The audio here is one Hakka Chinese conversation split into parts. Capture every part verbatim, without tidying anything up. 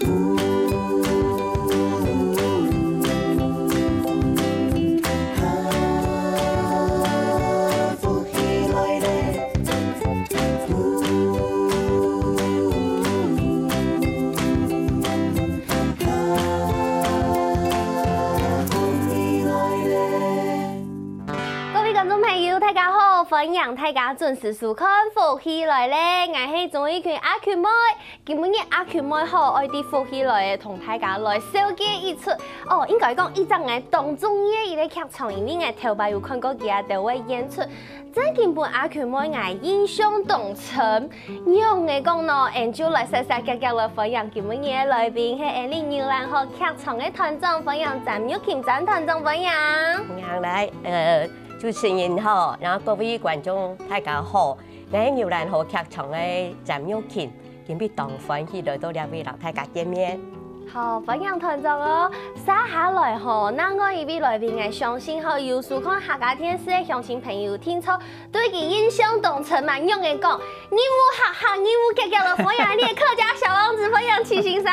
各位觀眾朋友，大家好！歡迎大家準時收看《福氣來了》，𠊎係鍾意群阿群妹。今晡日阿群妹好愛在《福氣來了》同大家來紹介一齣，哦，應該講一隻𠊎當中意个一個劇場，因為𠊎頭擺有看過佢兜个演出，真經分阿群妹𠊎印象當深。 仰仔講呢，𠊎就來煞煞遽遽來歡迎今晡日个來賓，係𠊎俚牛欄河劇場个團長，歡迎詹玉琴詹團長，歡迎。歡迎來，呃，主持人好，然後各位觀眾大家好，𠊎係牛欄河劇場个詹玉琴，今晡日當歡喜來到這位摎大家見面。好，歡迎團長哦。續下來吼，另外一位來賓，𠊎相信吼，有收看客家電視个鄉親朋友，定著 對佢印象當深嘛，仰仔講，任務哈哈，任務遽遽來歡迎𠊎俚个客家小王子，歡迎徐先生。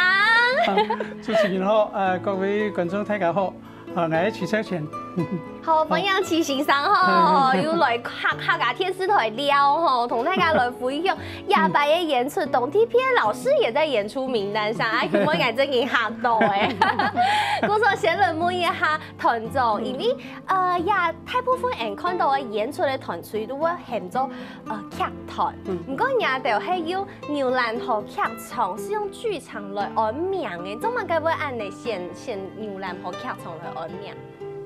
主持人好，呃，各位觀眾大家好，啊，𠊎係徐少乾。好，歡迎徐先生吼，又來客客家電視台尞吼，同大家來分享這擺个演出，當特別老師也在演出名單上，啊，今晡日𠊎真經嚇到欸。故所先來問一下團長，因為 呃，也大部分人看到个演出个團隊都會喊做，呃，劇團。嗯。毋過你兜係用牛欄河劇場，係用劇場來安名个，做麼个會恁仔選，選牛欄河劇場來安名？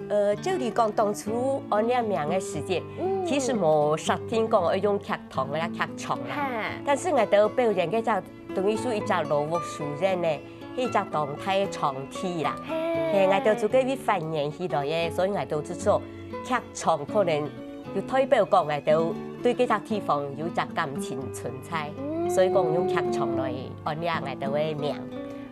呃，照理講，當初安這名个時節，嗯。其實無設定講愛用劇團个啦，劇場啦。哈。但是𠊎兜表演个只 等於係一隻老屋書院呢，係一隻當大个場地啦。嘿。嘿，𠊎兜就該位發源起來个，所以𠊎兜就做劇場，可能就代表講𠊎兜對該隻地方有一隻感情存在，嗯。所以講用劇場來安這𠊎兜个名。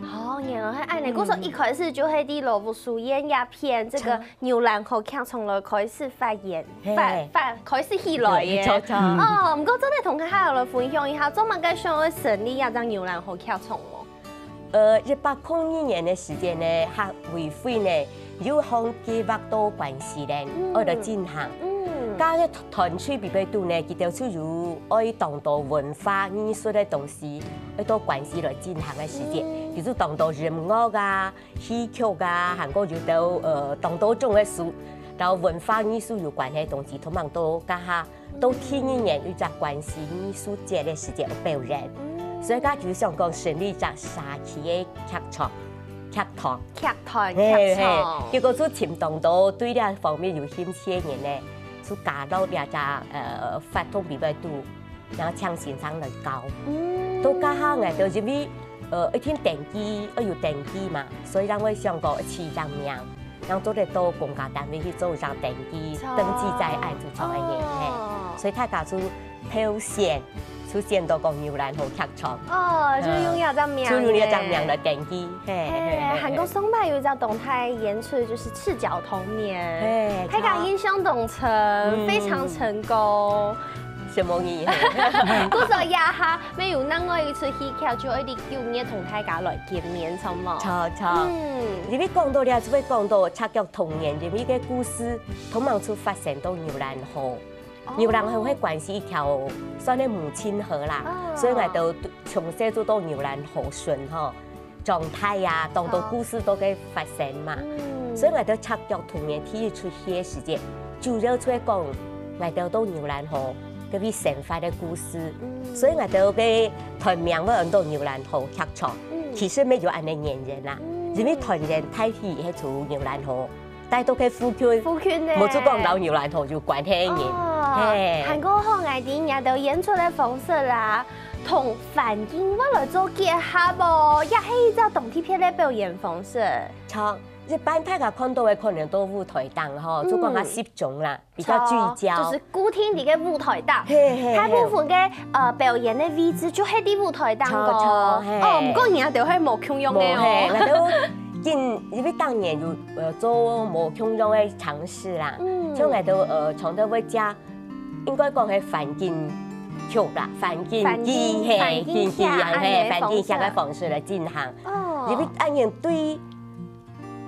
哦，原來係恁仔。嗯。故所一開始就係在老屋書院這片，這個 牛欄河劇場來開始發源，嘿。發，發，開始起來个。著，著。哦，毋過做得同大家來分享一下，做麼个想愛成立這隻牛欄河劇場無？呃，一八空二年个時間呢，客委會呢，有項計畫到關西呢，嗯。愛來進行。嗯。該个團隊裡背肚呢，佢兜就有愛當多文化藝術个東西，愛到關西來進行个時節，嗯。佢就當多音樂啊， 戲曲啊，還過有兜，呃，當多種个書，摎文化藝術有關係个東西，通常都該下，到第二年有一隻關西藝術節个時節有表演。嗯。所以該就想講成立一隻社區个劇場，劇團。劇團，嘿，劇場。嘿，結果就尋當多對這方面有興趣个人呢，就加入這隻，呃，活動裡背肚。 然後請先生來教。嗯。到該下𠊎兜因為，呃，一定登記，愛有登記嘛，所以正會想講愛起一隻名，正做得到公家單位去做一隻登記，著。登記在案就著个人，嘿。哦。所以大家就票選，就選到講牛欄河劇場。哦，就用這隻名。嗯，就用這隻名來登記，嘿，嘿，嘿，嘿，嘿。還過上擺有一隻當大个演出，就係《赤腳童年》，嘿，大家印象當深，嗯。非常成功。 承蒙你。故所這下乜有另外一齣戲劇，就愛在九月同大家來見面，著無？著，著。嗯。因為講到這，就會講到《赤腳童年》，因為个故事通常就發生到牛欄河。哦。牛欄河係關西一條算係母親河啦，哦。所以𠊎兜從細就到牛欄河脣吼。 長大啊，當多故事都會發生嘛。嗯。所以𠊎兜《赤腳童年》第一齣戲个時節，主要就係講𠊎兜到牛欄河該位生活个故事。嗯。所以𠊎兜个團名會安到牛欄河劇場，嗯。其實乜有恁仔原因啦，嗯。因為團員大體係從牛欄河 帶到該附近，附近呢。無就講摎牛欄河有關係个人。哦，嘿。還過吼，𠊎知你兜演出个方式啦，同環境會來做結合哦，也係一隻當特別个表演方式。著，一般大家看到个可能都舞台頂吼，就講較集中啦，嗯。比較聚焦。著，就係固定在該舞台頂。嘿，嘿，大部分个，呃，表演个位置就係在舞台頂哦。著，著，嘿。哦，毋過你兜係無共樣个哦。無，嘿，𠊎兜今，因為當年有 呃，做無共樣个嘗試啦。嗯。像𠊎兜，呃，常常會借，應該講係環境劇啦，環境劇，環境，嘿，環境劇啊，劇啊，嘿，恁仔个方式。環境劇个方式來進行。哦。因為恁樣對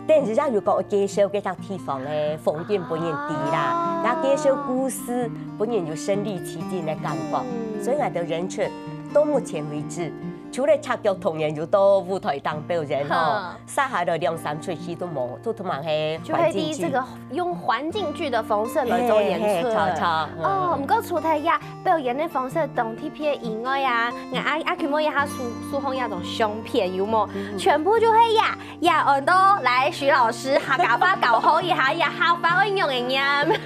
電視上有講介紹該隻地方个風景分人知啦，啊。然後介紹故事，分人有身臨其境个感覺。嗯。所以𠊎兜人群到目前為止，除了赤腳當然有到舞台頂表演吼，哈。 煞下來兩三齣戲都無，都都嘛係就係環境劇。在這個用環境劇的方式來做演出。嘿，嘿，著，著，嗯。哦，毋過除忒這表演的方式當特別以外啊，𠊎阿，阿Q妹這下手，手項這種相片有無？嗯。全部就係這，這恁多。來，徐老師，客家話教好一下，這客話愛仰般个唸？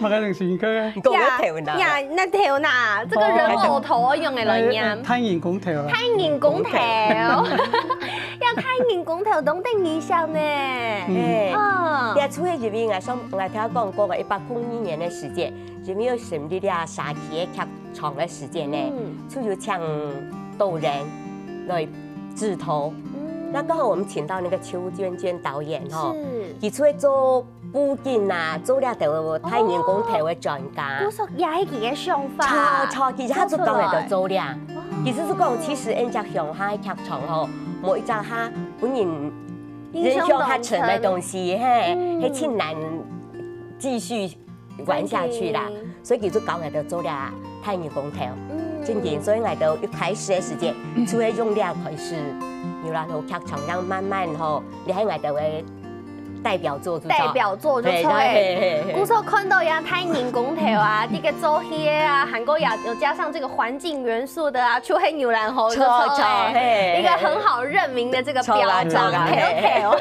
麼个東西？你看。你講个頭那。這，這頭那，這個人偶頭愛仰般來唸？哦。哎，哎，大人公頭啊。大人公頭。 這大人公頭當得人惜呢。嗯。嘿，嗯。這就係因為𠊎上，𠊎頭下講過个，一百空二年个時節，因為有成立這社區个劇場个時節呢，嗯。就有請導演來指導。嗯。那剛好我們請到那個邱娟娟導演吼，是。佢就係做布景啊，做這兜大人公頭个專家。哦，故所也係佢个想法。著，著，其實佢就講个就做這。做出來。哦。其實係講，其實𠊎兜鄉下个劇場吼，無一隻較分人印象較深个東西，嘿，嗯。係盡難繼續玩下去啦。真的。所以佢就講个就做這大人公頭。嗯。真的，所以𠊎兜一開始个時節，就係用這開始，有啦，從劇場上慢慢吼，這係𠊎兜个 代表作，代表作就著。對，嘿，嘿，嘿。故所看到這大人公頭啊，這個做戲个啊，還過也有加上這個環境元素的啊，就係牛欄河，著，著，著，嘿，一個很好認明的這個標誌，著啦，著啦，嘿，嘿。頭頭。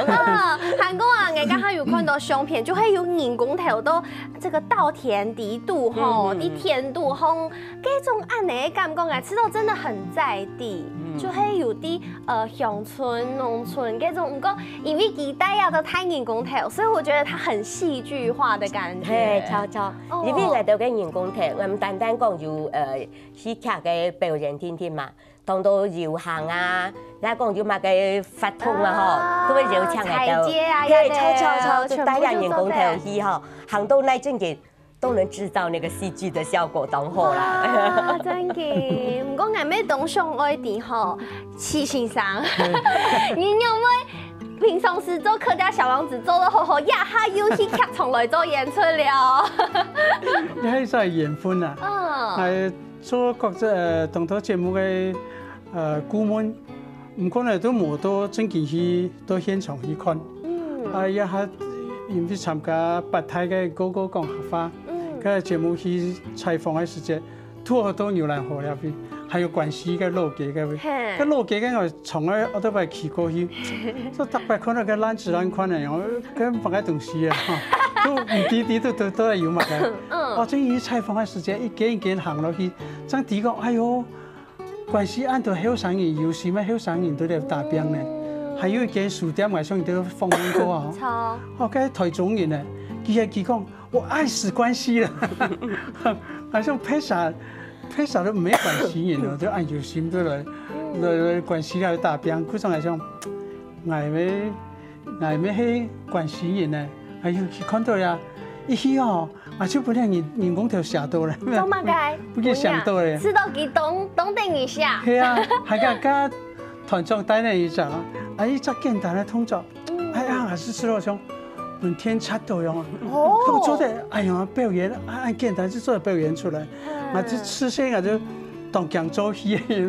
頭頭。啊，還過啊，𠊎剛剛有看到相片，就係有人公頭到這個稻田底肚吼，嗯，嗯，嗯。在田肚吼， 這種恁樣个感覺啊，其實真的很在地，嗯。就係有在，呃，鄉村、農村這種，毋過因為佢戴這个大人公頭，所以我覺得它很戲劇化的感覺。嘿，著，著。哦。因為𠊎兜个人公頭，𠊎毋單單講有，呃，戲劇个表演定定嘛，當多遊行啊，也講有麼个活動啊吼，啊，都會邀請𠊎兜。踩街啊，嘿，這兜，著，著，著，就戴這人公頭去吼，全部都在。行到哪正經 都能製造那個戲劇的效果，當好啦。哇，真个。毋過𠊎乜當想愛知吼，徐先生，你有無平常時做客家小王子做到好好，這下又去劇場來做演出了？你還算緣分啊。嗯。哎，做各，呃，當多節目个，呃，顧問， 毋過呢，都無到正經去到現場去看。嗯。啊，也還因為參加八大个個個講客話，嗯。个節目去採訪个時節，拄好到牛欄河該位，還有關西个老街該位。嘿。該老街該位從來我都毋去過去，就逐擺看到該爛子爛款个樣，該麼个東西啊，哈，都毋知知都都都有麼个。嗯。哦，正經去採訪个時節，一間一間行落去，正知講，哎喲， 關西恁多後生人，有心个後生人都在打拚呢。嗯。還有一間書店，𠊎想你都訪問過啊。著。哦，該台中人呢，佢還佢講，我愛死關西了。還想別儕，別儕都毋係關西人哦，就恁有心都來，嗯。來，來關西來打拚，故所𠊎想，𠊎乜，𠊎乜係關西人呢。哎喲，去看到呀，一去哦， 啊，就分人，人工頭嚇到咧。做麼个？分佢嚇到咧。試著佢當，當得人惜。係啊，還敢，敢團長帶你一隻啊，啊，一隻簡單个動作，嗯。哎呀，還係試著像，分天殺到樣啊。哦。佢做得，哎呀，表演，啊，恁簡單就做得表演出來。嗯。啊，這次性啊，就當驚做戲，你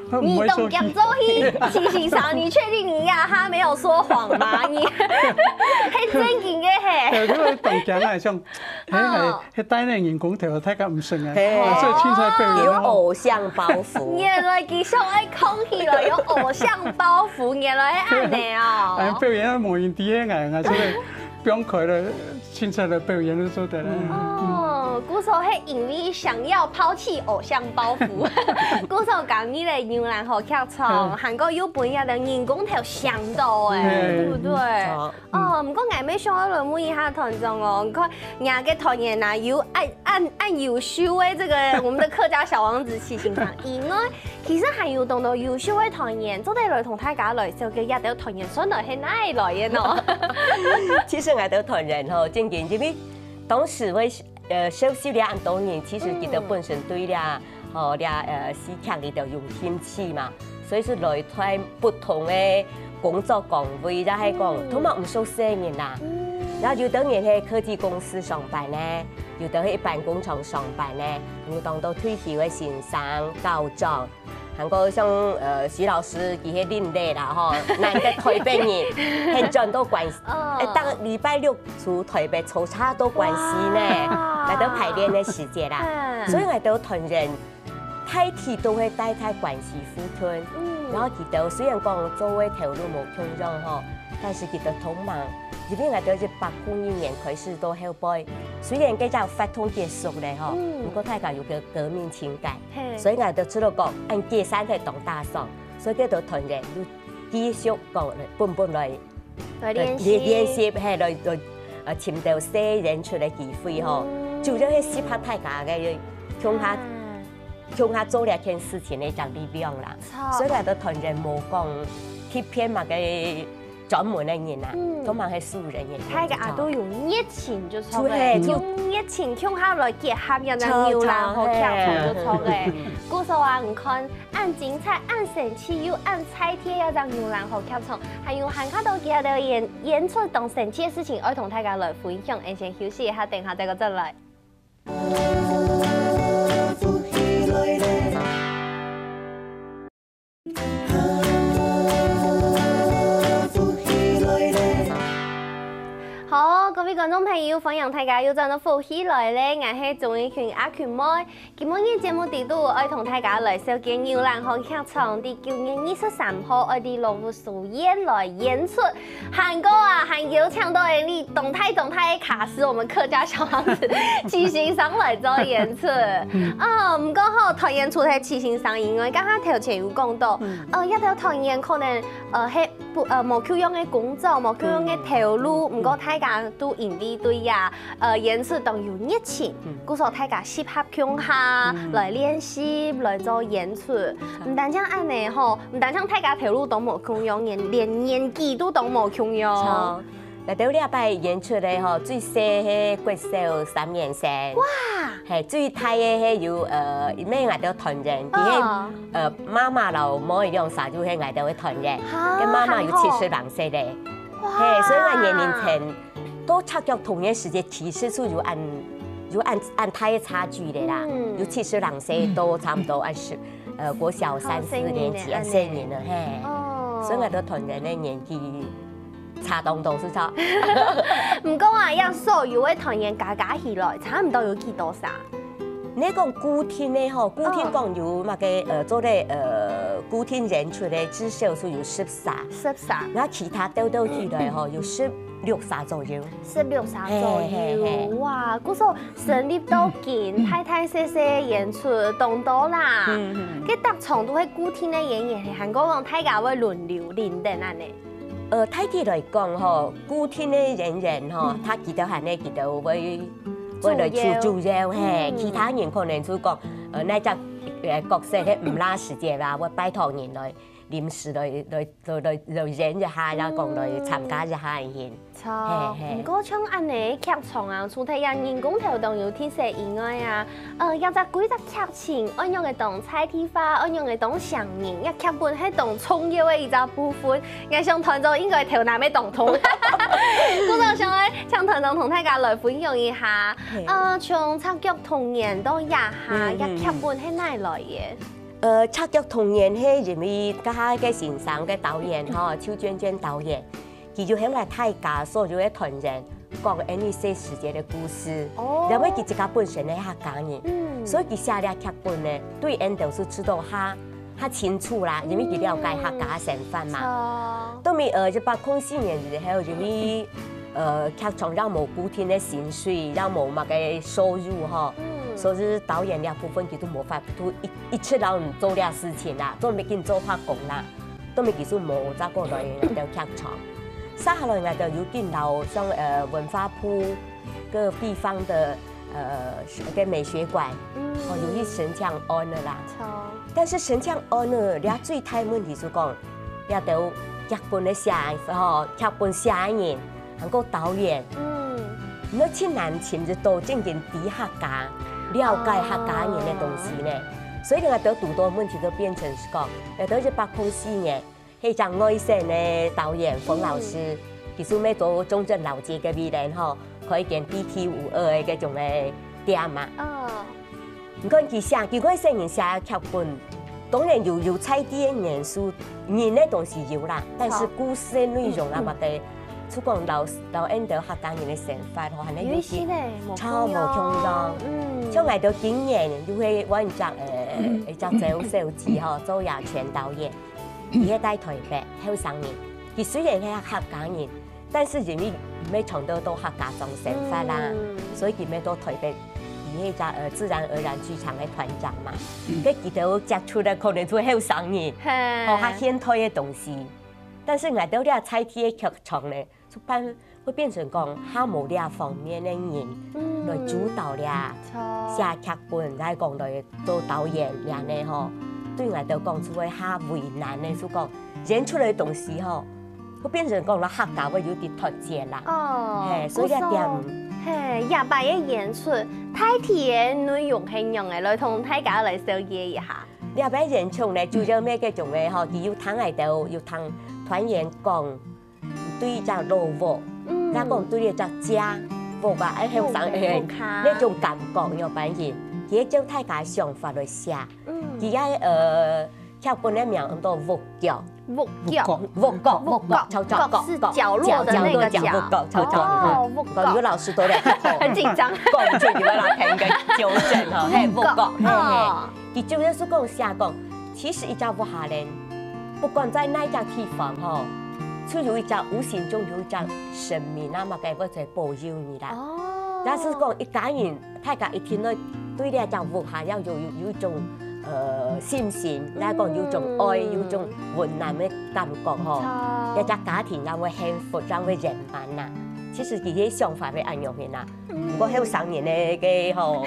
當驚做戲，徐先生，你確定你呀？他沒有說謊嗎？你，係正經个嘿。哎，這个當驚啊，像，嘿，哦。 係戴等人工頭，大家毋識啊。嘿。啊，所以凊彩表演啊。有偶像包袱。原來佢想愛囥起來，有偶像包袱，原來係恁樣哦。哎，表演啊，無人知个，哎，這个放開了，凊彩來表演就做得了。哦，故所係因為想要拋棄偶像包袱，故所講你來牛欄河劇場，嗯。還過有分這个人工頭想到哎，嗯。對不對？嗯。 哦，毋過𠊎乜想愛來問一下團長哦，你看，若个團員啊，有恁，恁，恁優秀个這个我們的客家小王子徐先生以外，其實還有當多優秀个團員，做得來同大家來紹介，這兜團員算來係哪位來个呢？其實𠊎兜團員吼，正經，因為當時會，呃，熟悉了恁多年，其實佢兜本身對了，嗯。吼，了，呃，戲劇裡頭有興趣嘛。所以係來揣不同个工作崗位，也係講，嗯。通常毋熟悉个人啦。嗯。然後有兜人係科技公司上班呢，有兜係一般工廠上班呢，有當多退休个先生、校長，還過像，呃，徐老師，佢係另類啦，吼，難得台北人，很轉到關西，哦。呃，逐禮拜六出台北坐車到關西呢，哇。來到排練个時節啦。嗯。所以𠊎兜團員 大體都會戴在關西附近。嗯。然後佢兜雖然講做个頭路無共樣吼，但是佢兜同忙，因為𠊎兜一八九一年開始到後背，雖然該隻活動結束了吼，嗯。毋過大家有个革命情感，嘿。所以𠊎兜除了講，恁解散个當打爽，所以該兜團員又繼續講本本來 來練習。練，練習，嘿，來，來，呃，尋到細演出个機會吼，嗯。主要係適合大家个，共下，啊。共下做這件事情个一種力量啦。著。所以𠊎兜團員無講特別麼个專門个人啊，嗯。都嘛係素人也可以做。大家都有熱情就著了，就，嘿，就用熱情共下來結合，這隻牛欄河劇場就著了。著，著，嘿。故所啊，你看， 恁精彩、恁生趣又恁在地个一隻牛欄河劇場，還有還較多其他个演，演出當生趣个事情，愛同大家來分享。𠊎先休息一下，等下再過轉來。好，各位觀眾朋友，歡迎大家又轉到福氣來了，𠊎係鍾怡君阿君妹。 今晡日節目裡肚，愛同大家來紹介牛欄河劇場，在九月二十三號愛在羅浮書院來演出。還過啊，還邀請到𠊎俚當大當大个卡司，我們客家小王子七先生來做演出。嗯。啊，毋過吼，團演除忒七先生以外，剛剛頭前有講到，嗯。呃，這兜團員可能，呃，係 不，呃，無共樣个工作，無共樣个頭路，嗯。毋過大家都因為對這，呃，演出當有熱情，嗯。故所大家集合共下，嗯。來練習，來做演出。嗯。毋單淨恁呢吼，毋單淨大家頭路都無共樣，連，連年紀都當無共樣。著。𠊎兜這擺演出个吼，最細个國小三年生。哇！ 嘿，最大个係有，呃，因為𠊎兜團員，佢係，哦。呃，媽媽摎妹兩儕就係𠊎兜个團員，哈，該媽媽有七十零歲了。哇。嘿，所以𠊎年齡層到赤腳童年時節，其實係有恁，有恁，恁大个差距个啦，嗯。有七十零歲到差不多二十，呃，國小三四年級，好細人呢，恁細人了，嘿。哦。所以𠊎兜團員个年紀 差當多，係著。毋過啊，這所有个團員加加起來，差毋多有幾多儕？你講固定个吼，固定講有麼个，哦。呃，做得，呃，固定演出个至少係有十儕。十儕。該其他兜兜起來吼，有十六儕左右。十六儕左右，嘿，嘿，嘿。哇，故所成立到今，大大細細个演出當多啦。嗯，嗯。該逐場都係固定个演員，還過講大家會輪流輪等恁呢。 呃，大體來講吼，固定个演員吼，嗯。佢兜還係佢兜會，會來主，主要。主要，嘿，嗯。其他人可能就講，呃，該隻，呃，角色係毋罅時節啊，會拜託人來臨時來，來，來，來，來演一下，然後講來參加一下个人。嗯。著，嘿，嘿。毋過像恁呢劇場啊，除忒這人工頭當有特色以外啊， 呃，這隻規隻劇情，仰般个當在地化，仰般个當像人，這劇本係當重要个一隻部分。𠊎想團長應該頭那乜當痛。故所想愛請團長同大家來分享一下，嘿。呃，從赤腳童年到這下，嗯，這劇本係哪來个？嗯，嗯。呃，赤腳童年係因為該下个先生个導演吼，邱娟娟導演， 佢有喊𠊎大家所有个團員講𠊎俚細時節个故事。哦。因為佢自家本身係客家人，嗯。所以佢寫這劇本呢，對𠊎兜係知道較，較清楚啦，因為佢了解客家生活嘛。嗯。著。到尾，呃，一八空四年以後，因為，呃，劇場也無固定个薪水，也無麼个收入吼，嗯。所以導演這部分佢都無法度一，一直摎你做這事情啦，做毋緊做化工啦。 到尾佢就無再過來𠊎兜劇場。接下來𠊎兜有緊摎像，呃，文化部各地方个，呃，个美學館，嗯。哦，有去申請案个啦。著。但是申請案个，這最大問題就講，這兜劇本个寫，吼，劇本寫个人，還過導演，嗯。你真難尋得到真正知客家、了解客家人个東西呢。哦。所以𠊎兜堵到問題就變成係講，𠊎兜一百空四年，係一隻外省个導演馮老師，佢就愛做中正老街个位人吼，開一間BT五二个該種个店嘛。哦。你看佢寫，佢外省人寫劇本，當然有，有在地个元素，人个東西有啦，但是故事个內容啊，麼个，就講摎，摎𠊎兜客家人个生活吼，還有一些呢，無共樣。超無共樣。嗯。像𠊎兜今年就會換一隻，呃，一隻周小姐吼，周雅泉導演，佢係在台北，後生人。佢雖然係客家人，但是因為毋係長到到客家庄生活啦，嗯。所以佢愛到台北，佢係一隻，呃，自然而然劇場个團長嘛。嗯。該佢兜接觸个可能就係後生人，嘿。吼，較現代个東西。但是𠊎兜這在地个劇場呢， 就變，會變成講，較無這方面个人，嗯。來主導這，著。寫劇本，來講來做導演，恁呢吼，對𠊎兜講就會較為難个，就講演出來个東西吼，會變成講，摎客家話有點脫節啦。哦，嘿，所以這點，故所，嘿，這擺个演出，大體个內容係仰仔，來同大家來紹介一下。這擺演出呢，主要愛該種个吼，佢有聽𠊎兜，有聽團員講， 對一隻老屋，嗯。也講對一隻家屋啊，哎，後生，屋，哎，屋下。該種感覺有反應，佢照大家想法來寫。嗯。佢个，呃，劇本个名叫做屋角。屋角。屋角，屋角，屋角，角，角，角，角是角落的那個角。角，角，角，屋角，哦，屋角。有老師都來，很緊張。講毋出，你們來聽一個糾正哦，嘿，屋角，屋角，嘿，嘿。哦。 佢主要係講寫講，其實一隻屋下人，不管在哪一隻地方吼，就有一隻無形中有一隻神明啊嘛，該會在保佑你啦。哦。但是講一家人，大家一定愛對這隻屋下要有，有，有一種，呃，信心，來講有一種愛，嗯。有一種溫暖个感覺吼，著。這隻家庭才會幸福，才會圓滿啦。其實佢个想法係恁樣个啦。 毋過後生人个，个吼。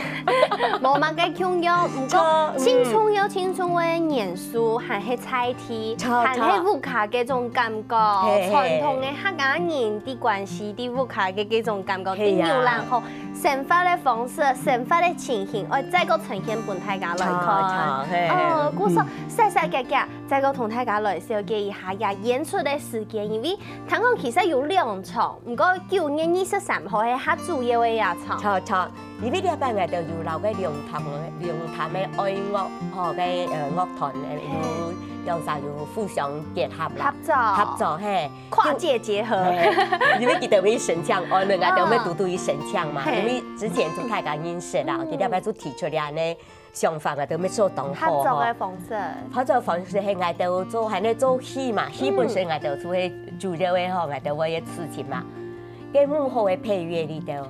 無麼个共樣，毋過著，嗯。盡重要、盡重要个元素，還係在地，著，還係屋下該種感覺，著。嘿，嘿。傳統个客家人个關係，在屋下个該種感覺，係啊。對牛欄河生活个方式、生活个情形，愛再過呈現分大家來看。著，著，嘿，嘿。哦，故所，嗯。細細格格，再過同大家來紹介一下，這演出个時間，因為聽講其實有兩場， 毋過九月二十三號係較主要个夜場。著，著，因為這擺𠊎兜有摎該龍潭个，龍潭个愛樂吼，該，呃，樂團，呃，有，嘿。兩儕有互相結合啦。合作。合作，嘿。跨界結合。嘿，因為佢兜愛申請，𠊎兜愛堵堵佢申請嘛，嘿。因為之前就大家認識啦，嗯。佢這擺就提出來恁呢， 想法啊，都乜做當好吼。合作个方式。合作个方式係𠊎兜做，還係做戲嘛，戲本身𠊎兜就係主要个吼，𠊎兜會个事情嘛。該幕後个配樂裡頭，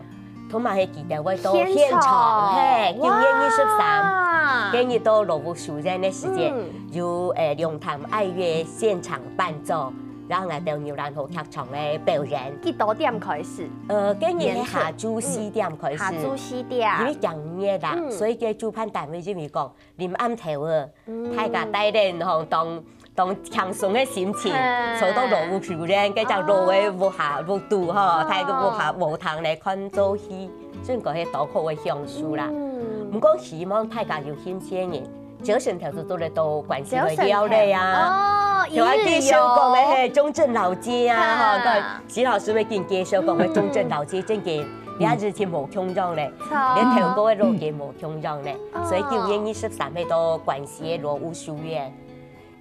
同埋係佢兜會到現場，現場。嘿，九月二十三，哇。該日到羅屋書院个時間，嗯。有，誒，龍潭愛樂現場伴奏， 然後𠊎兜牛欄河劇場个表演。幾多點開始？呃，該日係下晝四點開始，演出。嗯，下晝四點。因為正熱啦，嗯。所以該主辦單位認為講，臨暗頭啊，嗯。大家帶等吼，當，當輕鬆个心情，嗯。坐到羅屋書院，該隻老个屋下，屋肚吼，哦。大个屋下，屋堂來看做戲，真个係當好个享受啦。嗯。毋過希望大家有興趣个人， 朝晨頭就做得到關西來尞咧啊。朝晨頭。哦，就係介紹講个，一日遊。嘿，中正老街啊，哈。哈，該徐老師會緊介紹講个中正老街，真个，嗯。這日子無共樣咧，著。連頭過个老街無共樣咧，哦。所以九月二十三係到關西个羅屋書院，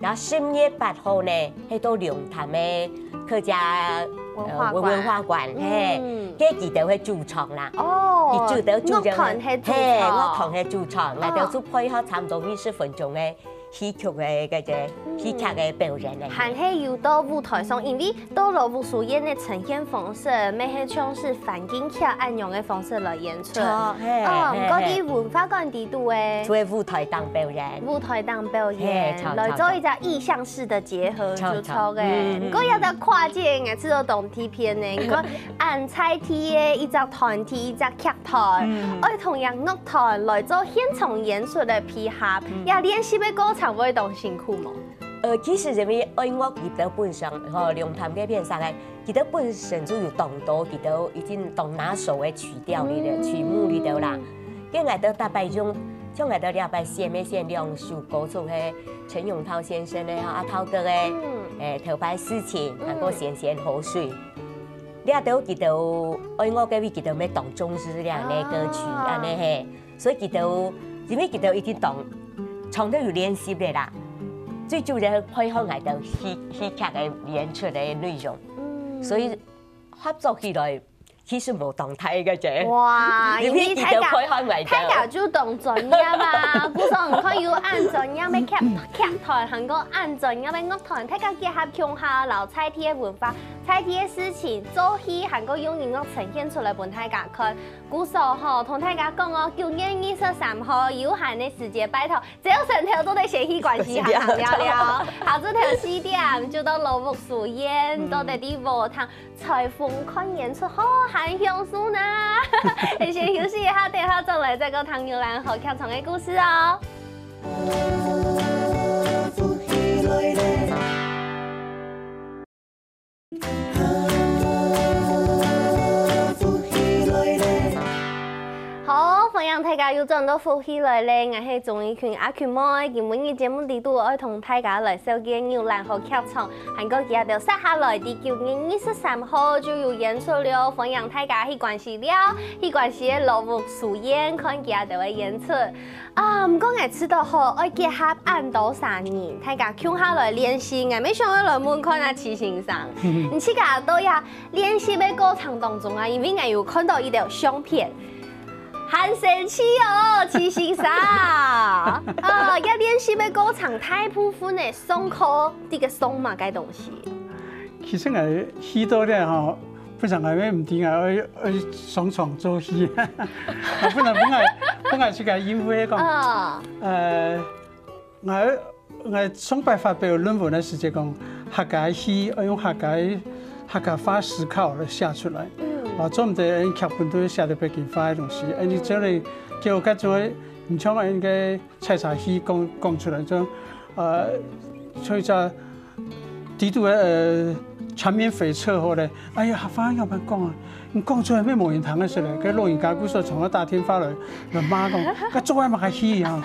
然後十月八號呢，係到龍潭个客家，呃，文化館。文，文化館，嘿，嗯。該佢兜个主場啦。哦，佢主要主要个，樂團个主場。嘿，樂團个主場，哦。𠊎兜就配合差毋多二十分鐘个 戲曲个，个，个，嗯。戲劇个表演个。還係有到舞台上，因為到羅屋書院个呈現方式，乜係像係環境劇恁樣个方式來演出。著，嘿，哦，嘿，毋過，嘿。在文化館裡肚个。就係舞台頂表演。舞台頂表演，嘿，著，著，來做一隻意象式个結合，著，就著个。著。嗯，嗯，毋過這隻跨界，𠊎試著當特別呢。毋過，恁在地个一隻團體，一隻劇團，嗯。愛同樣樂團來做現場演出个配合，嗯。這練習个過程會當辛苦無？ 呃，其實因為愛樂佢兜本身，吼，龍潭該片上个，佢兜本身就有當多，佢兜已經當拿手个曲調裡頭，嗯。曲目裡頭啦。該𠊎兜逐擺用像𠊎兜這擺選个選兩首歌曲，係陳永淘先生个吼，阿淘哥个，嗯。誒，《頭擺事情》，嗯。還過《鹹鹹河水》。這兜佢兜愛樂个位，佢兜乜當重視這樣个歌曲，哦。恁呢嘿。所以佢兜，因為佢兜已經當，長期有練習个啦，最主要配合𠊎兜戲，戲劇个演出个內容。嗯。所以 合作起來，其實無當大个啫。哇，因為大家，因為佢兜配合𠊎兜。大家就當專業啊，故所你看有恁專業个劇，劇團，還過恁專業个樂團，大家結合共下，摎在地个文化、在地个事情，做戲，還過用音樂呈現出來分大家看。故所吼，同大家講哦，九月二十三號有閒个時節，拜託， 朝晨頭做得先去關西行行尞尞，下晝頭四點就到老屋書院，嗯。到得地無糖採風看演出，好，還享受呢。先休息一下，等下轉來再講唐牛欄河劇場个故事哦。 好，歡迎大家又轉到福氣來了，𠊎係鍾怡群阿群妹。今晡日節目裡肚愛同大家來紹介牛欄河劇場，還過佢兜接下來在九月二十三號就有演出了，歡迎大家去關西尞，去關西个老屋書院看佢兜个演出。 啊，毋過𠊎知道吼，愛結合恁多儕人，大家共下來練習，𠊎乜想愛來問看啊，徐先生，你自家在這練習个過程當中啊，因為𠊎有看到一條相片，還生趣哦，徐先生。啊，這練習个過程大部分个上課，這个上麼个東西？ 其實𠊎去到這吼，本身𠊎也毋知𠊎愛，愛上場做戲。本來本來，本來係个因為講，啊。呃，𠊎，𠊎上擺發表論文个時節講，客家戲愛用客家，客家話思考來寫出來。嗯。啊，做毋得用劇本都寫得北京話个東西，恁樣做咧，結果該種个，毋像恁个採茶戲講，講出來，就，呃，像一隻 底肚个，呃，纏綿悱惻好咧，哎呀，客話仰般講啊？你講出來乜無人聽个事咧。該老人家故所常常打電話來，來罵講，該做个麼个戲啊？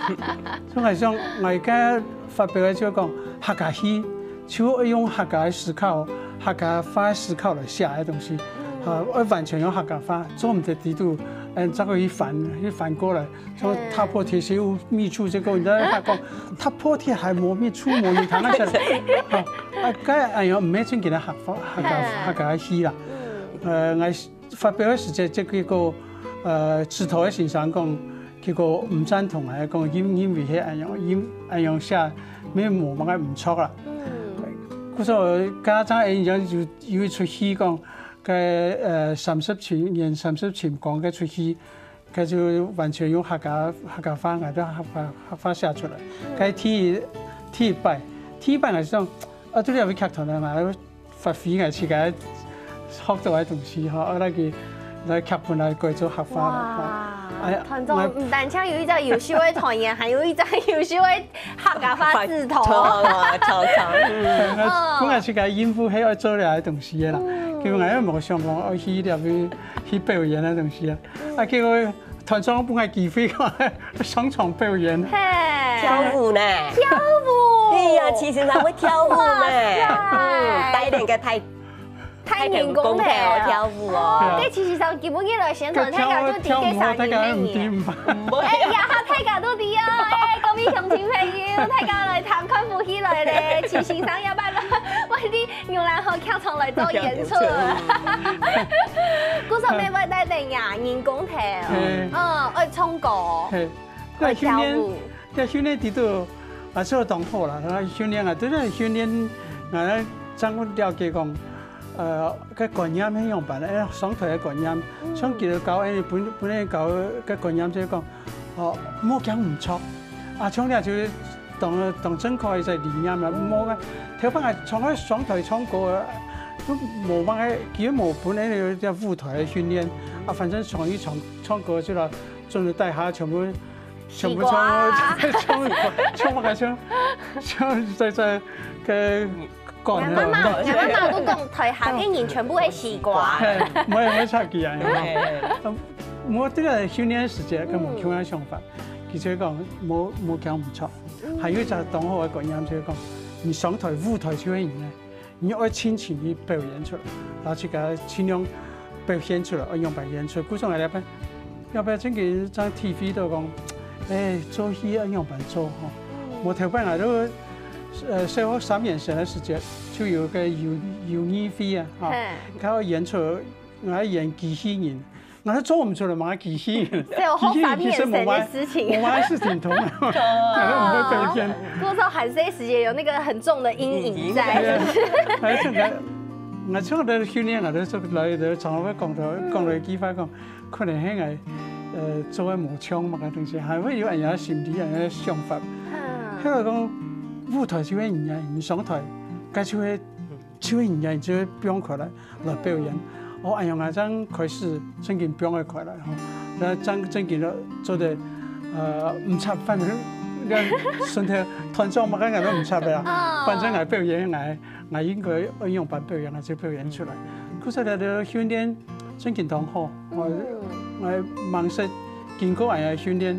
所以𠊎想，𠊎个發表个就講，客家戲就愛用客家个思考，客家話个思考來寫个東西，啊，愛完全用客家話，做毋得底肚，嗯，再過去翻，去翻過來。 像踏破鐵鞋無覓處，結果人家還講，踏破鐵鞋無覓處，無人聽該些。啊，啊，該恁樣毋係正經个客話，客家，嗯。客家个戲啦。嗯。呃，𠊎發表个時節，這個，呃，指導个先生講，結果毋贊同啊，講因，因為係恁樣，因，恁樣寫，乜無麼个毋著啦。嗯。故所家長恁樣有，有一齣戲講，該，呃，三十尋，演三十尋光該齣戲， 該就完全用客家，客家話，𠊎兜客話，客話寫出來。該第一，第一擺，第一擺𠊎想，啊，對這位劇團个嘛，發揮𠊎自家學到个東西吼，啊，來去，來劇本來改做客話啦，吼。哇，哎呀，團長，毋單淨有一隻優秀个團員，還有一隻優秀个客家話指導。著，著，著，嗯。𠊎，哦。本來自家應付係愛做這个東西个啦，嗯。結果𠊎又無想講愛去這位去表演个東西啊。 啊，結果團長分𠊎機會，上場表演。嘿。跳舞呢？跳舞。對呀，徐先生會跳舞呢。哇塞。嗯，帶領个太，太陽光頭。太陽光頭跳舞哦。哦，對，徐先生，今晡日來宣傳，大家就知个啥人係你。跳舞，跳舞，大家毋知，毋怕。哎呀，大家都知啊，哎，各位鄉親朋友，大家來聽看福氣來了，徐先生也辦了，我的 牛欄河劇場來做演出。故所乜會帶等呀，人工頭，嘿。嗯，愛唱歌，嘿。愛跳舞。該訓練，該訓練底肚，啊，做得當好啦。啊，訓練啊，對這訓練，啊，正會了解講，呃，該觀念係仰般，哎，上台个觀念，嗯。像佢兜教，哎，本，本來教个觀念就係講，哦，莫驚毋著。啊，像這就係 當，當正確个一個理念啦。嗯。無个，頭擺𠊎從來上台唱歌个，都無麼个，佢無分𠊎有這舞台个訓練。啊，反正上去唱，唱歌就來，轉到台下全部，全部唱，西瓜。唱，唱麼个唱，唱在，在該講。𠊎媽媽，𠊎媽媽都講，台下个人全部係西瓜。嘿，無，無差別啊，有無？嘿，嘿。嗯，我這個訓練時節，跟𠊎共樣想法。嗯。佢就講無無驚毋著。還有一隻當好个觀念就係講，你上台舞台就係你个，你愛盡情去表演出來，然後自家盡量表現出來，愛樣般演出。故所𠊎這擺，這擺正經正體會到講，誒，做戲愛樣般做吼。無頭擺𠊎都，呃，小學三年生个時節，就有個遊遊藝會啊，吼，佢愛演出，𠊎演機器人。 𠊎都做毋出來麼个機器人。小學三年生个事情。機器人其實無麼个，無麼个事情通啊，𠊎都毋會表現。故所還細時節有那個很重的陰影在。係啊，還係𠊎，𠊎從來訓練，𠊎都做來，都常常會講到，講到一句話講，可能係𠊎，呃，做个無像麼个東西，還會有恁樣心理，恁樣想法。後來講，舞台就係你啊，你上台，該就係，就係你啊，你就會放開來。 來表演。哦，恁樣啊，正開始正經放得開來吼，那正正經个做得，呃，毋插，反正你順條團長麼个𠊎都毋插个啦。反正𠊎表演，𠊎𠊎應該愛樣般表演，𠊎就表演出來。故所這个訓練正經當好，𠊎𠊎吂識經過恁樣訓練，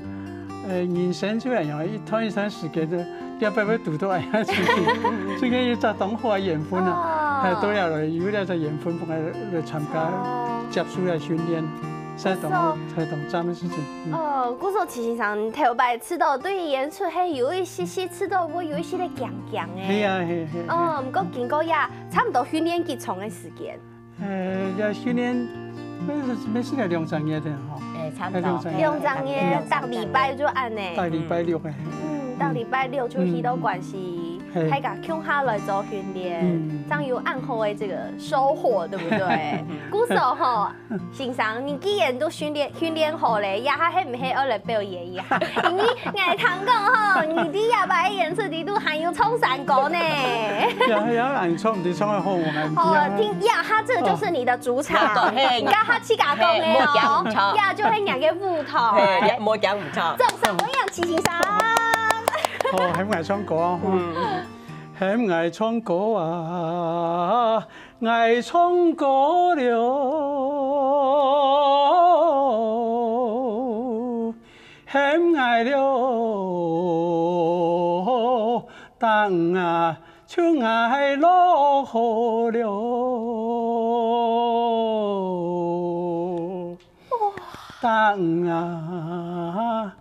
呃，人生就恁樣一段一段時間个，這擺會堵到恁樣事情，正經一隻當好个緣分啊！ 哦。還多謝來，有這隻緣分，分𠊎來參加，哦。接受來訓練，係當，係當讚个事情。嗯。哦，故所徐先生頭擺試著對演出係有一息息試著會有一息个驚驚个。係啊，係，係，係。哦，毋過經過也差毋多訓練幾長个時間。呃，這訓練，每，每時間兩三日个吼。誒，差毋多。兩三日。兩三日，逐禮拜就恁呢。逐禮拜六个。嗯，逐禮拜六就去到關西。 嗯。係。大家共下來做訓練，嗯。正有恁好个這個收穫，對不對？故所吼，先生，你既然都訓練，訓練好咧，這下係毋係愛來表演一下？因為𠊎聽講吼，你在這擺演出裡肚還有唱山歌呢。呀，呀，恁唱，毋知唱得好無？𠊎毋知啊。哦，聽，呀，他這個就是你的主場，哦，嘿，這下自家講个哦，嘿，無講毋著。呀，就係你个舞台。嘿，無講毋著。掌聲歡迎徐先生。哦，喊𠊎唱歌啊，吼。嗯。 喊𠊎唱歌啊，𠊎唱歌了，喊𠊎了，當啊，就𠊎落雨了，當啊。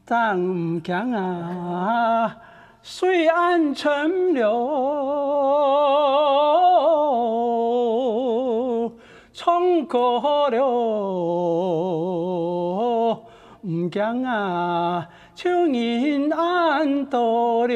當毋驚啊，水恁深了，唱歌了，毋驚啊，就人恁多了。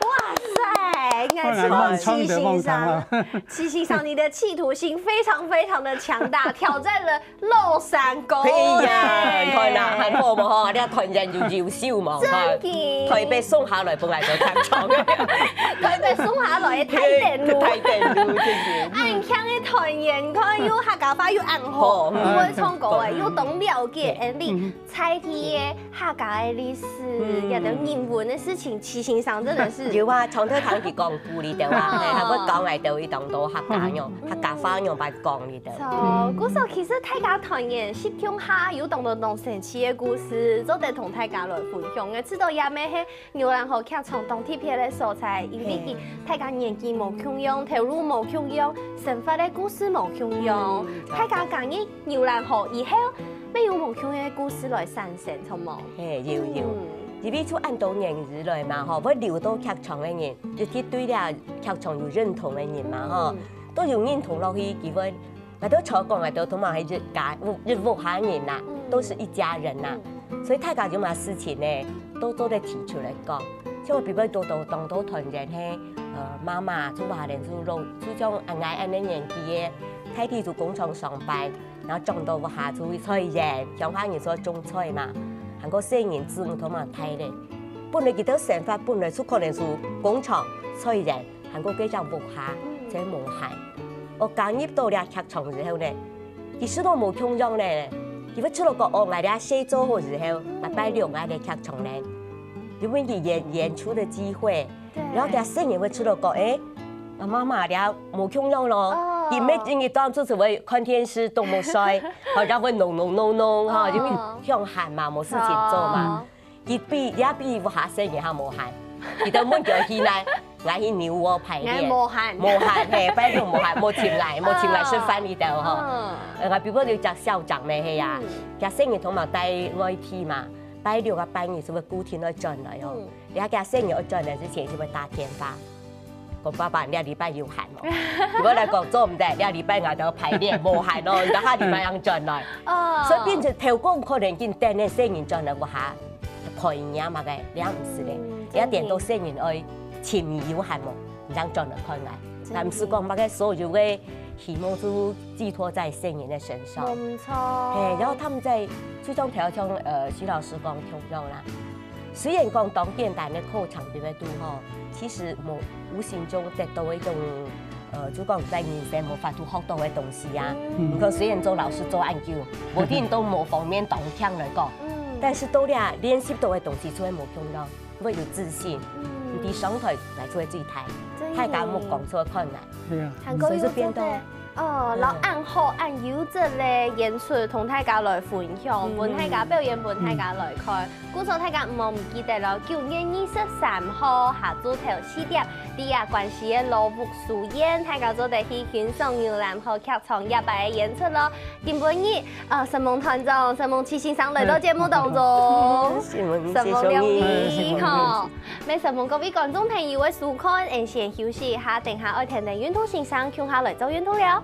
哇塞，𠊎愛唱徐先生，徐先生，你的企圖心非常非常的強大，挑戰了 老山歌。哎呀，你看啦，還好無吼，你團員又優秀無？真个。台北送下來本來就唱唱。台北送下來个大等路。大等路，真个。恁慶个團員，你看又客家話又恁好，好，又會唱歌誒，又當了解，恁樣在地个客家个歷史，嗯。也等人文个事情，徐先生真的是。有啊，常常聽佢講古里的話，哦。嘿，還會講來的一當多客家用，客家話用來講里的。 著，故所其實大家團員集共下有當多當神奇个故事，做得同大家來分享个。知著這乜係牛欄河劇場當特別个所在，因為佢大家年紀無共樣，頭路無共樣，生活个故事無共樣。嗯，大家行入牛欄河以後，乜有無共樣个故事來產生，著無？嘿，有，有。嗯。因為就恁多年以來嘛，吼，會留到劇場个人，尤其對這劇場有認同个人嘛，吼，嗯。都有認同落去，佢會 𠊎兜常講，𠊎兜通常係一家，一屋下人啦，都是一家人啦。所以大家有麼事情呢，都做得提出來講。像比如講，當多團員係，呃，媽媽就話連就老，就像𠊎恁樣年紀个，大體就工廠上班，然後轉到屋下就去菜園，鄉下人說種菜嘛，還過細人子女通常大了。本來佢兜生活本來就可能係工廠、菜園， 還過該隻屋下，真無閒。𠊎加入到這劇場以後呢，佢試著無共樣呢，佢會試著講，哦，𠊎這事做好以後，𠊎拜六𠊎來劇場呢，因為佢演，演出个機會，然後佢細人會試著講，誒，𠊎媽媽這無共樣囉，佢每日當初就會看電視，都無睡，好像會弄弄弄弄哈，因為鄉下嘛，無事情做嘛。佢比也比屋下細人還無閒，佢都問佢去哪，𠊎去牛窩排練，無閒，無閒嘿，拜六無閒，無請來，無請來食飯佢兜哈。呃，比如有隻校長呢，嘿呀，佢細人通常戴外地嘛，拜六啊拜日就會固定愛轉來哦。你看佢細人愛轉來之前，就會打電話。 講爸爸，你這禮拜有閒無？佢會來講做毋得，這禮拜𠊎兜排練無閒咯，你兜下禮拜正轉來。哦，所以變成透過可能緊等个細人轉來屋下，陪人家嘛个，這毋係咧，這點都細人愛尋你有閒無，你正轉來看𠊎。但毋係講麼个所有个希望都寄託在細人个身上。無錯。嘿，然後他們在最終調像呃徐老師講共樣啦。 雖然講當簡單个課程裡面都吼，其實無無形中得到一種，呃，就講在人生無法度學到个東西啊。你看，雖然做老師做恁久，無定都無方面當強來講，但是到了練習到个東西，就會無共樣，會有自信。你上台來做最大，大家目光就會看來。係啊，所以就變到哦，然後恁好恁優質个演出同大家來分享，分大家表演，分大家來看。 故所大家毋好毋記得咯，九月二十三號下晝頭四點，在啊關西个老屋書院，大家做得去欣賞牛欄河劇場這擺个演出咯。今晡日，呃，承蒙團長、承蒙徐先生來到節目當中，承蒙兩位吼。也承蒙各位觀眾朋友个收看，𠊎先休息一下，等下愛同等運動先生共下來做運動了。